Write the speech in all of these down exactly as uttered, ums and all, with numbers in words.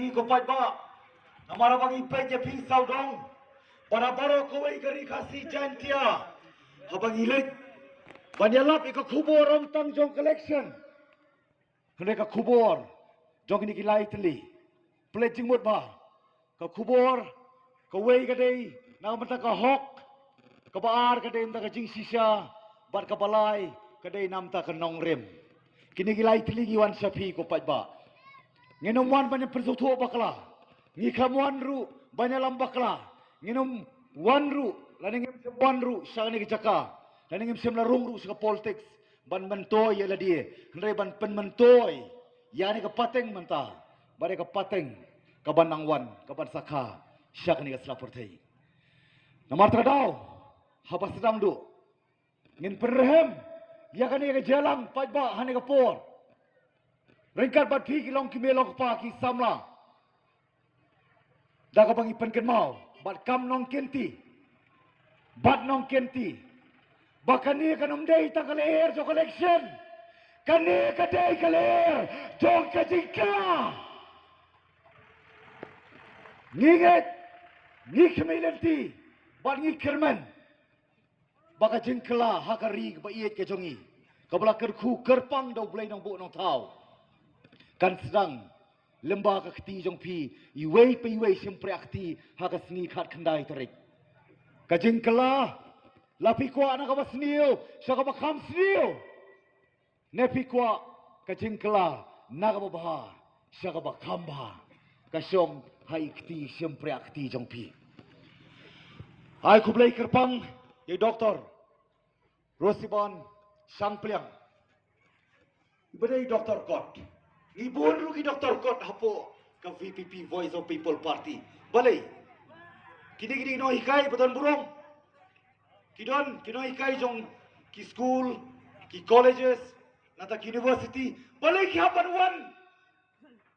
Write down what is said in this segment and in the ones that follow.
Ko paidbah, namar ba ngi peit ïa phi sawdong, ba na baroh kawei ka Ri Khasi Jaiñtia, haba ngi leit ban ïalap ïa ka khubor ym tang jong ka election, hynrei ka khubor jong kine ki lai tylli. Peit jingmut ba ka khubor kawei ka dei na ka bynta ka hok, kaba ar ka dei na ka jingshisha, bad kaba lai ka dei na ka bynta ka nongrim. Kine ki lai tylli ngi wan sha phi ko paidbah. Ngin ym wan ban ïa pynsngewthuh bakla. Ngi khlem wan ruh ban ïalam bakla. Ngin ym wan ruh, lane ngim shym wan ruh sha kane ka jaka, lane ngim shym la rung ruh sha ka politics ban myntoi ïa lade, hynrei ban pynmyntoi ïa kane ka pateng mynta, bad ïa ka pateng kaban nang wan, kaban sa kha sha kane ka sla pyrthei. Namar kata ka daw, haba sdang duh, ngin pynrhem ïa kane ka jingïalang paidbah ha kane ka por, ryngkat bad phi ki longkmie longkpa ki samla, da kaba ngi pynkynmaw bad kam nongkynti, bad nongkynti, ba kane kan ym dei tang ka lyer jong ka election. Kane ka dei ka lyer jong ka jingkylla. Ngi ngeit, ngi khmih lynti, bad ngi kyrmen ba ka jingkylla ha ka ri kaba ïeit ka jong ngi, kaba la kyrkhu kyrpang da U Blei Nongbuh Nongthaw, kan sdang lyngba ka kti jong phi, iwei pa iwei shympriah kti ha ka sngi khatkhyndai tarik. Ka jingkylla, la phi kwah na kaba sniew sha kaba kham sniew, ne phi kwah ka jingkylla na kaba bha sha kaba kham bha, ka shong ha i kti shympriah kti jong phi. Ai khublei kyrpang ïa i Doktor Rosibon Shangpliang, iba dei doktor kot. Ngi bun ruh ki doktor kot hapoh ka V P P, Voice of People Party. Balei? Kine ki dei ki nonghikai ba don burom. Ki don ki nonghikai jong ki skul, ki colleges, nangta ki university. Balei ki hap ban wan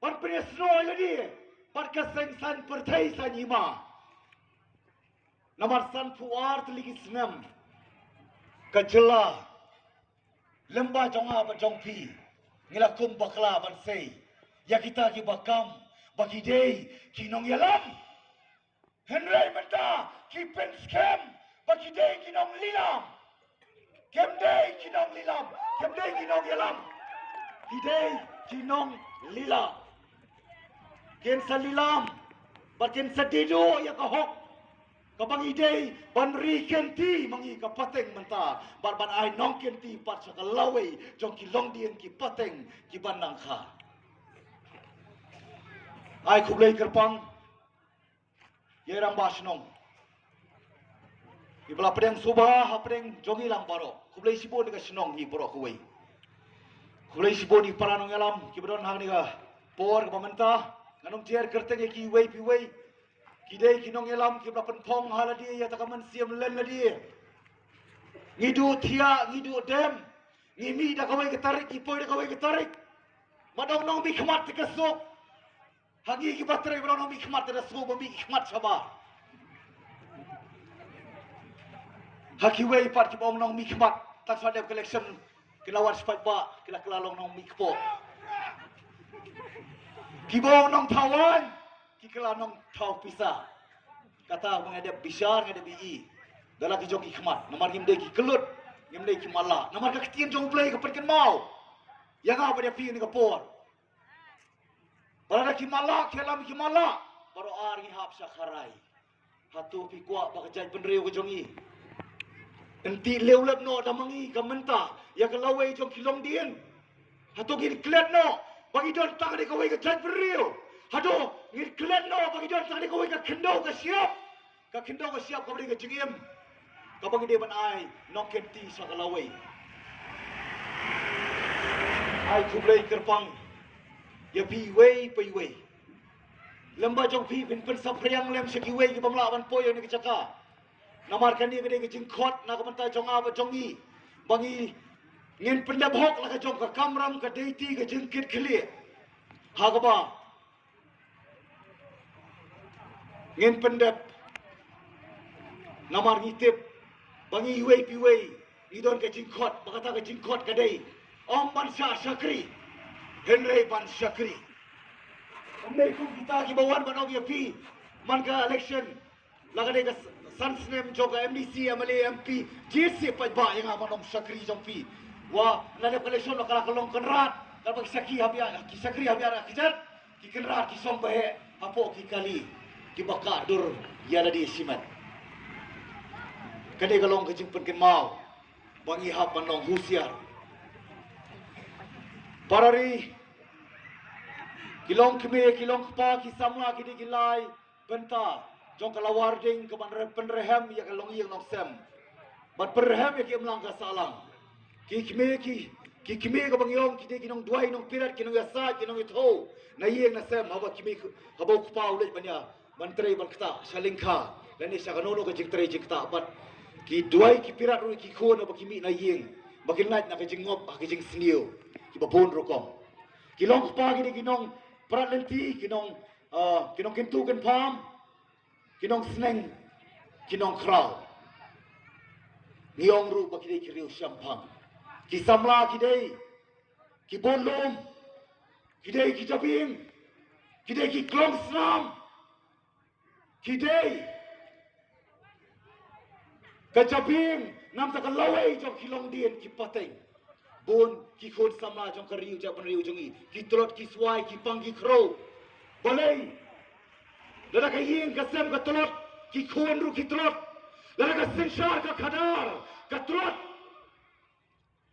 ban pynïasnoh ïa lade bad ka seng saiñ pyrthei saiñ hima? Namar sanphew ar tylli ki snem ka jylla lyngba jong nga bad jong phi, ngi la kum bakla ban sei ïa kita kiba kam ba ki dei ki nongïalam. Hynrei mynta ki pynskhem ba ki dei ki nonglilam. Kim dei ki nongïalam, kim dei ki nongïalam. Ki dei ki nonglilam. Kin sa lilam bad kin sa dei duh ïa ka hok kaba ngi dei ban ri kynti ma ngi ka pateng mynta, bad ban ai nongkynti pat sha ka lawei jong ki longdien ki pateng kiban nang kha. Ai khublei kyrpang ïa i rangbah shnong, iba la pdiang suba hapdeng jong ngi lang baroh. Khublei shibun ïa ka shnong hi baroh kawei. Khublei shibun ïa i para nongïalam kiba don ha kane ka por kaba mynta. Ngan ym jer kyrteng ïa kiwei pa iwei. Ki dei ki nongïalam kiba la pynphong ha lade ïa kata ka mynsiem len lade. Ngi duh thiah, ngi duh dem. Ngi mih da kawei ka tarik, ngi poi da kawei ka tarik. Ba dang nongmihkhmat te ka suk. Ha ngi kiba trei ba dang nongmihkhmat te da suk ba mihkhmat shabar. Ha kiwei pat kiba ong nongmihkhmat, tang shu dep ka election ki la wan shaphang ba ki la kylla long nongmihkpoh. Kiba ong nongthaw aiñ ki kylla nongthaw pisa. Kata ba nga dep bishar, nga dep ïohi da la ki jong ki khmat. Namar ngim dei ki kyllut, ngim dei ki matlah. Namar ka ktien jong U Blei ka pynkynmaw ïa nga bad ïa phi ha kane ka por. Ba lada ki matlah ki ïalam ki matlah, baroh ar ngi hap sha kharai. Hato phi kwah ba ka jaitbynriew ka jong ngi yn tih leulep noh da ma ngi ka mynta ïa ka lawei jong ki longdien? Hato ngin klet noh ba ngi don tang da kawei ka jaitbynriew? Hato ngin klet noh ba ngi don tang da kawei ka khyndew ka shyiap? Ka khyndew ka shyiap kaba dei ka jingim kaba ngi dei ban ai nongkynti sha ka lawei. Ai khublei kyrpang ïa phi iwei pa iwei. Lem ba jong phi phin pynsaphriang lem sha kiwei ki bym lah ban poi ïa kane ka jaka. Namar kane ka dei ka jingkhot na ka bynta jong nga bad jong ngi ba ngi ngin pyndep hok la ka jong ka kamram ka dei ti ka jingkit khlieh. Ha kaba ngin pyndep. Namar ngi tip ba ngi iwei pa iwei ngi don ka jingkhot, ba kata ka jingkhot ka dei ym ban shah shakri hynrei ban shakri. Hynrei kum kita kiba wan ban ong ïa phi, man ka election la ka dei ka san snem jong ka M D C, M L A, M P, jied seh paidbah ïa nga ban ong shakri jong phi. Wat la dep ka election la ka la ka long kynrad, ka ba ki shakri hap ïa, ki shakri hap ïa ka kjat, ki kynrad ki song ba heh hapoh ki kali kiba kah dur ïa lade shimet. Ka dei ka long ka jingpynkynmaw ba ngi hap ban long husiar. Para ri, ki long kmie, ki long kpa, ki samla, ki dei ki lai bynta jong ka lawar ding ka ban re-, pynrhem ïa ka longïing longsem, ban pynrhem ïa ki imlang ka sahlang. Ki kmie, ki, ki kmie kaba ngi ong ki dei ki nongduwai, nongpirat, ki nongïasaid, ki nongïathuh na ïing na sem, haba kmie, haba u kpa u leit ban ïa, ban trei ban ktah sha lyngkha lane sha kano kano ka jingtrei jingktah, bad ki duwai ki pirat ruh ïa ki khun haba ki mih na ïing, ba kin lait na ka jingngop ha ka jingsniew, kiba bun rukom. Ki long kpa ki dei ki nongprat lynti, ki nong, ah, ki nongkyntu kynpham, ki nongsneng, ki nongkhraw. Ngi ong ruh ba ki dei ki riew shemphang. Ki samla ki dei ki bun lum, ki dei ki jabieng, ki dei ki klong snam, ki dei ka jabieng namar ka lawei jong ki longdien ki pateng. Bun ki khun samla jong ka riew jaitbynriew jong ngi, ki tlot ki swai, ki pang ki khrew. Balei? Lada ka ïing ka sem ka tlot, ki khun ruh ki tlot. Lada ka synshar ka khadar ka tlot,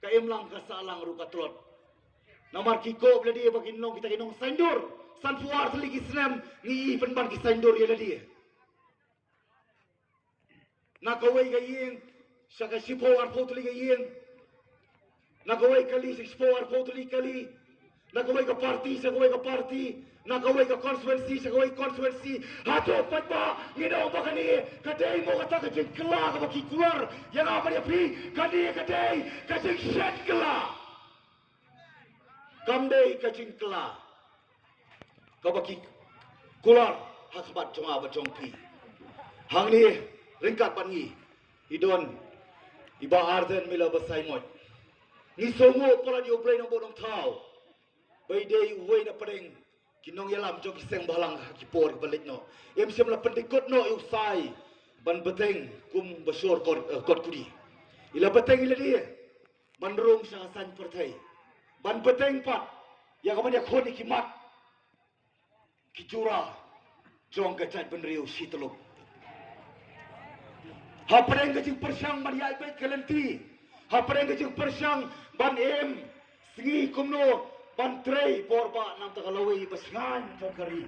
ka imlang ka sahlang ruh ka tlot. Namar ki kop lade ba kin long kita ki nongsaindur. Sanphew ar tylli ki snem ngi i pynban ki saindur ïa lade. Na kawei ka ïing sha ka shiphew arphew tylli ka ïing. Na kawei kali sha ka shiphew arphew tylli kali. Na kawei ka party sha kawei ka party. Na kawei ka constituency sha kawei constituency. Hato paidbah, ngi ong ba kane ka dei mo kata ka jingkylla kaba ki kular ïa nga bad ïa phi? Kane ka dei ka jingshet kylla. Kam dei ka jingkylla kaba ki kular ha khmat jong nga bad jong phi. Hangne ryngkat bad ngi i don i Bah Ardent Miller Basaiawmoit. Ngi sngewnguh palat ïa U Blei Nongbuh Nongthaw ba i dei uwei na pdeng ki nongïalam jong ki seng bhalang ha ki por kiba leit noh. Im shym la pyndykut noh ïa u Sai ban bteng kum ba shor kot, eh, kot kudi. I la bteng i lade ban rung sha ka saiñ pyrthei, ban bteng pat ïa ka ban ïakhun ïa ki mat ki jura jong ka jaitbynriew shi tyllup. Hapdeng ka jingpyrshang ban ïaid beit ka lynti, hapdeng ka jingpyrshang ban im sngi kumno ban trei por ba namar ka lawei ba shngaiñ jong ka ri.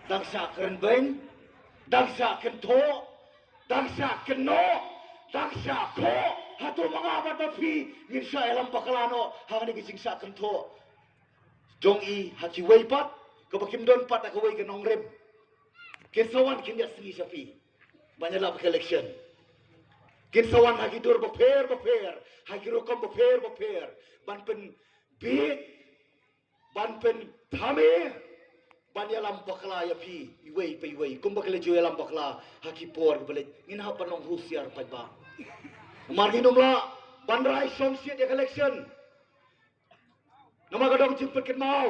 Dang shah kren beiñ, dang shah kynthoh, dang shah kynnoh, dang shah khoh. Hato ma nga bad ma phi ngin shah ïalam bakla noh ha kane ka jingshah kynthoh jong i ha kiwei pat, kaba kim don pat da kawei ka nongrim? Kin sa wan kin ïa sngi sha phi ban ïalap ka election. Kin sa wan ha ki dur bapher bapher, ha ki rukom bapher bapher, ban pynbiej, ban pynthame, ban ïalam bakla ïa phi iwei pa iwei kumba ki la ju ïalam bakla ha ki por kiba leit. Ngin hap ban long husiar paidbah. Namar ngin ym lah ban rai shong shit ïa ka election. Namar ka dei ka jingpynkynmaw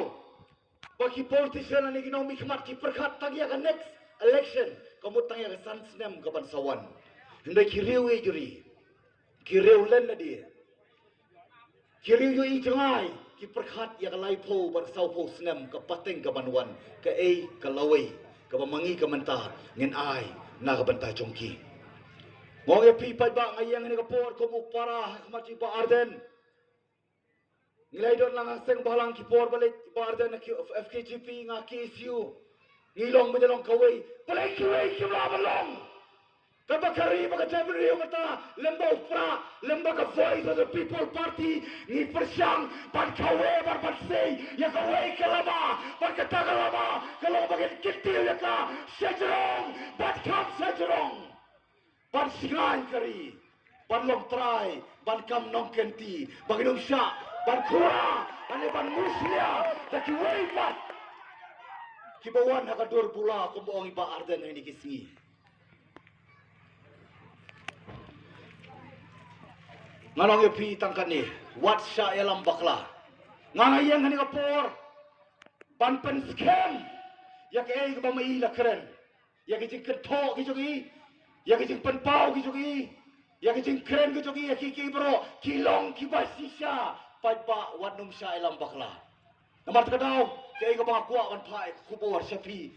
ba ki politician lane ki nongmihkhmat ki pyrkhat tang ïa ka next election, ka mut tang ïa ka san snem ka ban sa wan. Hynrei ki riew ïeit jong ngi, ki riew len lade, ki riew ïeit jong ngi, ki pyrkhat ïa ka laiphew bad sawphew snem ka pateng ka ban wan. Kaei ka lawei kaba ma ngi ka mynta ngin ai na ka bynta jong ki? Nga ong ïa phi paidbah, nga ïeng ha kane ka por kum u para ha khmat jong i Bah Ardent. Ngi la ïadon lang ha seng bhalang ki por ba leit, Bah Ardent na ki F K J P, nga K S U. Ngi long, mih da long kawei. Balei kiwei kim lah ban long? Kaba ka ri, ba ka jaitbynriew kata, lem bad u Prah, lem bad ka Voice of the People Party, ngi pyrshang ban kawei, ban, ban sei ïa kawei ka lama, bad kata ka lama ka long ba ngin kyntiew ïa ka shajrong bad kham shajrong. Ban shngaiñ ka ri, ban long trai, ban kam nongkynti, ba ngin ym shah ban khura lane ban mushlia da kiwei pat kiba wan ha ka dur bula, kumba ong i Bah Ardent ha kine ki sngi. Ngan ong ïa phi tang kane, wat shah ïalam bakla. Nga, nga ïeng ha kane ka por ban pynskhem Ïa kaei kaba ma i la kren. Ïa ki jingkynthoh ki jong i. Ïa ki jingpynpaw ki jong i. Ïa ki jingkren ki jong i ïa ki ki bro. Ki long kiba shisha. Paidbah wat nym shah ïalam bakla. Namar kata ka daw kaei kaba nga kwah ban phah ïa ka khubor sha phi.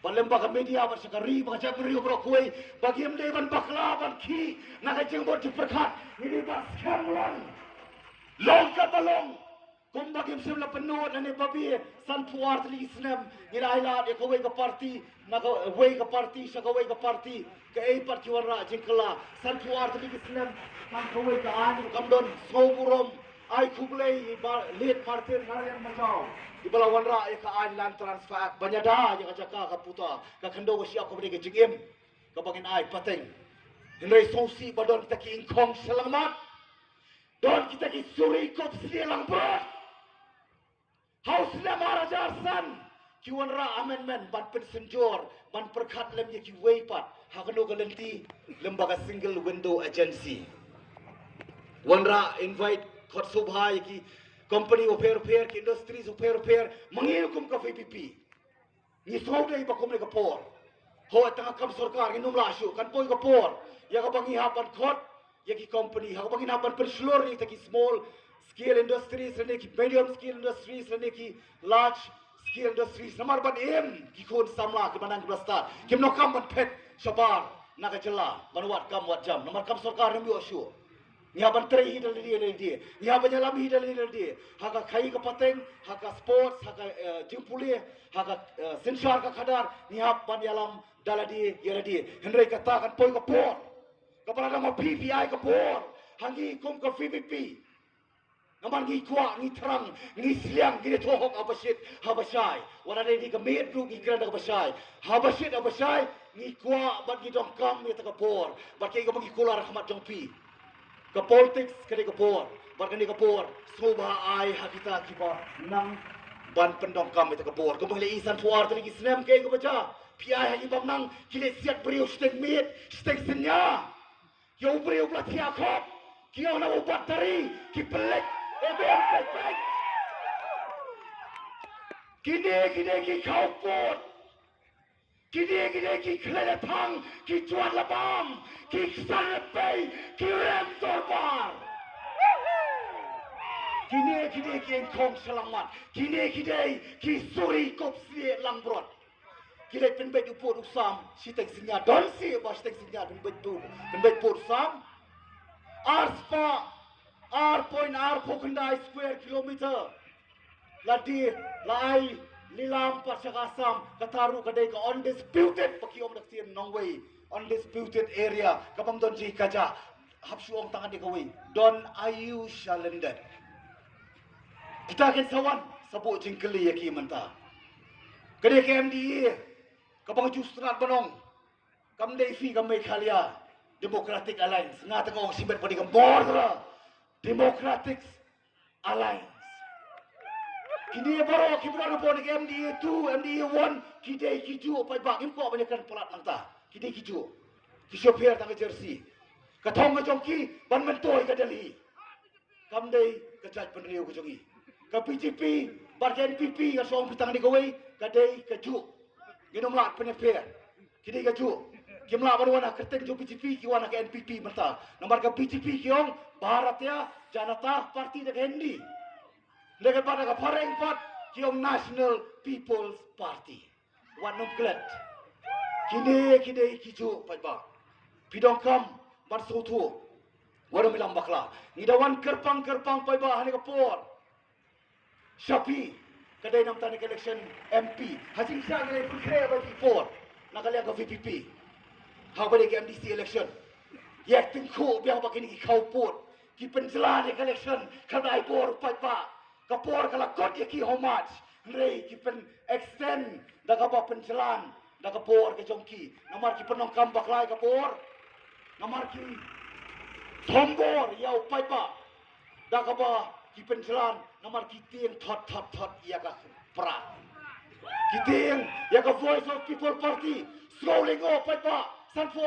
Ba lem bad ka media bad sha ka ri bad ka jaitbynriew baroh kawei ba kim dei ban bakla ban khih na ka jingbud jingpyrkhat. Ngi dei ban skhem lem. Long kaba long. Kumba kim shym la pynnud lane babe, sanphew ar tylli ki snem ngi la ailad ïa kawei ka party na kawei ka party sha kawei ka party. Kaei pat ki wanrah jingkylla sanphew ar tylli ki snem. Tang kawei ka aiñ kam don sngewburom. Ai khublei ïa i Bah Late Martin Narayan Majaw iba la wanrah ïa ka aiñ Land Transfer Act ban ïada ïa ka jaka ka puta ka khyndew ka shyiap kaba dei ka jingim kaba ngin ai pateng. Hynrei sngewsih ba don kita ki ingkhong shyllangmat. Don kita ki suri kup slieh langbrot. Ha u snem ar hajar san ki wanrah amendment ban pynsynjor ban pyrkhat lem ïa kiwei pat ha kano ka lynti lem bad ka single window agency. Wanrah invite khot sngewbha ïa ki company bapher bapher, ki industries bapher bapher, ma ngi kum ka V P P. Ngi sngew dei ba kumne ka por. Hooid tang ka kam sorkar ngin ym lah shuh, kan poi ka por ïa kaba ngi hap ban khot ïa ki company, ha kaba ngin hap ban pynshlur ïa kita ki small scale industries lane ki medium scale industries lane ki large scale industries. Namar ban im ki khun samla kiba nang kiba stad kim donkam ban phet shabar na ka jylla ban wad kam wad jam namar kam sorkar ym ïoh shuh. Ngi hap ban trei hi da lade da lade. Ngi hap ban ïalam hi da lade da lade. Ha ka khaii ka pateng, ha ka sports, ha ka, eh, jingpule, ha ka, eh, synshar ka khadar, ngi hap ban ïalam da lade ïa lade. Hynrei kata kan poi ka por kaba lada ma phi phi ai ka bor ha ngi kum ka V P P. Namar ngi kwah, ngi thrang, ngi sliang, ngi thoh hok haba shit haba shai. Wat la dei ka miet ruh ngi kren da kaba shai. Haba shit haba shai ngi kwah bad ngi donkam ïa kata ka bor. Bad kaei kaba ngi kular ha khmat jong phi. Ka politics ka dei ka bor. Bad kane ka bor sngewbha ai ha kita kiba nang ban pyndonkam ïa kata ka bor. Kumba ngi la i sanphew ar tylli ki snem kaei kaba jia. Phi ai ha ki bym nang, ki leit siat briew shiteng miet, shiteng synñia. Ki ong u briew ba la thiah khop, ki ong na u battery, ki pynleit, e bem pynleit. Kine kine ki khawpud. Kine kine ki khleh la thang, ki juat la bam, ki ksan la pei, ki rem dorbar. Kine kine ki ingkhong shyllangmat, kine kine ki suri kup slieh langbrot. Ki leit pynbeit u pud u sam shiteng synñia, don sih ba shiteng synñia pynbeit pud, pynbeit pud u sam. Ar spah ar point ar phew khyndai square kilometer. La dih, la ai lilam pat sha ka Assam, kata ruh ka dei ka undisputed, ba ki ong da ka ktien nongwei, undisputed area, ka bym don jingkajia. Hap shu ong tang ka dei kawei, don aïu sha lyndet. Kita kin sa wan, sa buh jingkylli ïa ki mynta. Ka dei ka M D A, kaba nga ju stad ban ong. Kam dei phi ka Meghalaya Democratic Alliance, nga tang ong shimet ba dei ka Mordor Democratic Alliance. Kine baroh kiba don hapoh ka M D A two, M D A one, ki dei kijuh paidbah, ngim kwah ban ïakren palat nangta. Ki dei kijuh. Ki shu pher tang ka jersey. Ka thong ka jong ki ban myntoi ka Delhi. Kam dei ka jaitbynriew ka jong ngi. Ka B J P bad ka N P P, nga shu ong phi tang kane kawei, ka dei kajuh. Ngin ym lah pynïapher. Ki dei kajuh. Kim lah ban wan ha kyrteng jong B J P, ki wan ha ka N P P mynta. Namar ka B J P ki ong Bharatiya Janata Party da ka Hindi. Hynrei katba da ka phareng pat ki ong National People's Party. Wat nym klet. Kine ki dei kijuh paidbah. Phi donkam ban sngewthuh. Wat nym ïalam bakla. Ngi da wan kyrpang kyrpang paidbah ha kane ka por. Sha phi, ka dei namar kane ka election M P. Ha jingshisha ngi la pynkhreh ba ki por na ka liang ka V P P. Haba dei ka M D C election, ïa tyngkhuh biang ba kine ki khawpud ki pynjlan ïa ka election, ka dei bor paidbah. Ka por ka la kut ïa ki ha u March, hynrei ki pyn-extend da kaba pynjlan da ka bor ka jong ki. Namar ki pyndonkam bakla ïa ka bor. Namar ki thombor ïa u paidbah. Da kaba ki pynjlan, namar ki tieng thot thot thot ïa ka pra. Ki tieng ïa ka Voice of People Party. Sngewlyngngoh paidbah. Sanphew